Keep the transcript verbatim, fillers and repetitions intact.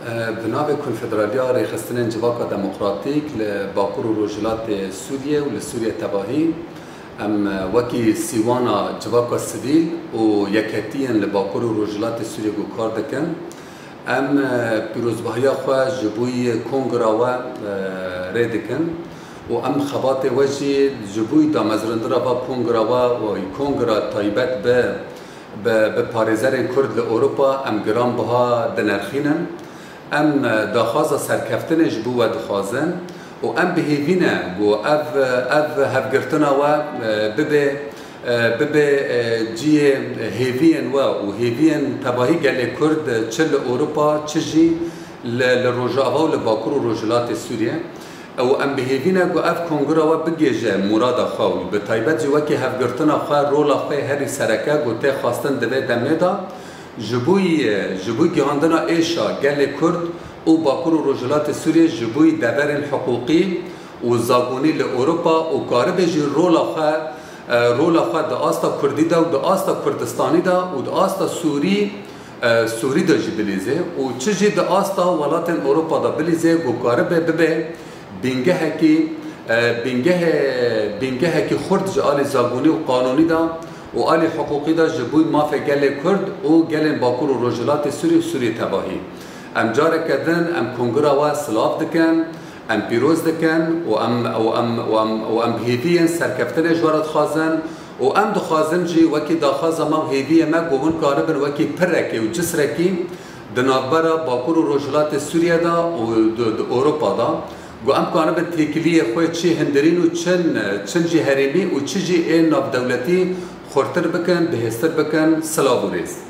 Bi navê Konfederaliya Rêxistinên Civaka Demokratîk li Bakur û Rojhilatê Sûriyê û li Sûriyê tevahî, em wekî sîwana civaka sivîl û yeketiyên li Bakur û Rojhilatê Sûriyê ku kar dikin, em pîrozbahiya xwe ji bo yê kongira we rê dikin û em xebatê we jî ji bo damezrandina va kongira we û kongira taybet bi bi, bi parêzerên Kurd li Ewropa em giranbiha dinirxînin. Em, e, daxwaza serkeftinê ji bo we dixwazin û em bi hêvî ne ku ev, ev hevgirtina we, e, bibe, e, bibe, e, cihê hêviyên we û hêviyên tevahî gelê Kurd, e, çi li Ewropa, çi jî li, li Rojava û li Bakur û Rojhilatê Sûriyê. Û em bi hêvî ne ku ev kongira we bigihêje murada xwe û bi taybet jî wekî hevgirtina xwe, rola xwe herî sereke ku tê xwestin di vê demê de ji bo, ji bo gihandina êşa gelê Kurd û Bakur û Rojhilatê Sûriyê ji bo deverên hiqûqî û zagonî li Ewropa û karibe jî rola xwe, e, rola xwe di asta Kurdî de û di asta Kurdistanî de û di asta Sûrî, e, Sûrî de jî bilîze û çi jî di asta welatên Ewropa de bilîze ku karibe bibe bingehekî, e, bingehê, bingehekî xurt ji alî zagonî û qanûnî de û alî hiqûqî de ji bo mafê gelê Kurd û gelên Bakur û Rojhilatê Sûrî û Sûriyê tevahî. Em careke din em kongira we silav dikin, em pîroz dikin û em, û em, û em, û em bi hêviyên serkeftinê ji we re dixwazin û em dixwazin jî wekî daxwaza me û hêviyê me ku hûn karibin wekî pirekê û cisrekî di navbera Bakur û Rojhilatê Sûriyê de û di, di Ewropa de, ku em karibin têkiliyê xwe çi hundirîn û çin, çin jî herêmî û çi jî ê navdewletî xurtir bikin, bihêztir bikin. Silav û rêz.